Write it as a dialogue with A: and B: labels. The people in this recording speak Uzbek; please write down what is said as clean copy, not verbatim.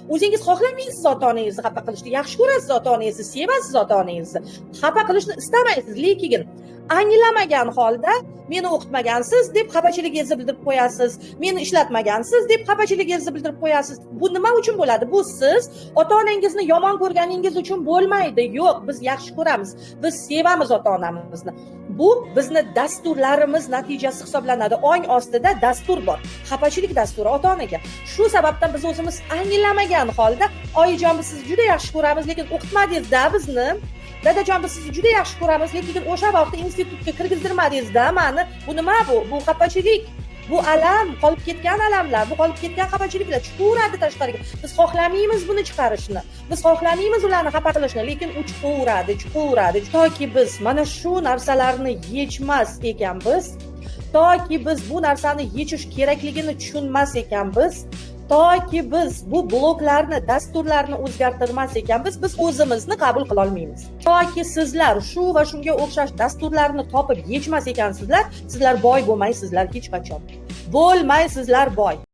A: O'zingiz xohlamaysiz ota onangizni xafa qilishni, yaxshi ko'rasiz ota onangizni, sevasiz ota onangizni, xafa qilishni istamaysiz, lekin anglamagan holda "Meni o'qitmagansiz", deb xafachiligingizni bildirib qo'yasiz, "Meni ishlatmagansiz", deb xafachiligingizni bildirib qo'yasiz. Bu nima uchun bo'ladi? Bu siz ota onangizni yomon ko'rganingiz uchun bo'lmaydi. Yo'q, biz yaxshi ko'ramiz, biz sevamiz ota onamizni. Bu bizni dasturlarimiz natijasi hisoblanadi. Ong ostida dastur bor, xafachilik dasturi ota onaga. Shu sababdan biz o'zimiz anglamagan holda: "Oyijon, biz sizni juda yaxshi ko'ramiz, lekin o'qitmadingizda bizni. Dadajon, biz sizni juda yaxshi ko'ramiz, lekin o'sha vaqtda institutga kirgizdirmadingizda mani." Bu nima? Bu xafachilik, bu alam, qolib ketgan alamlar, bu qolib ketgan xafachiliklar chiqaveradi tashqariga. Biz xohlamaymiz buni chiqarishni, biz xohlamaymiz ularni xafa qilishni, lekin u chiqaveradi, chiqaveradi. Toki biz mana shu narsalarni yechmas ekanmiz, toki biz bu narsani yechish kerakligini tushunmas ekanmiz, toki biz bu bloklarni, dasturlarni o'zgartirmas ekanmiz, biz o'zimizni qabul qilolmaymiz. Toki sizlar shu va shunga o'xshash dasturlarni topib yechmas ekansizlar, sizlar boy bo'lmaysizlar, hech qachon bo'lmaysizlar boy.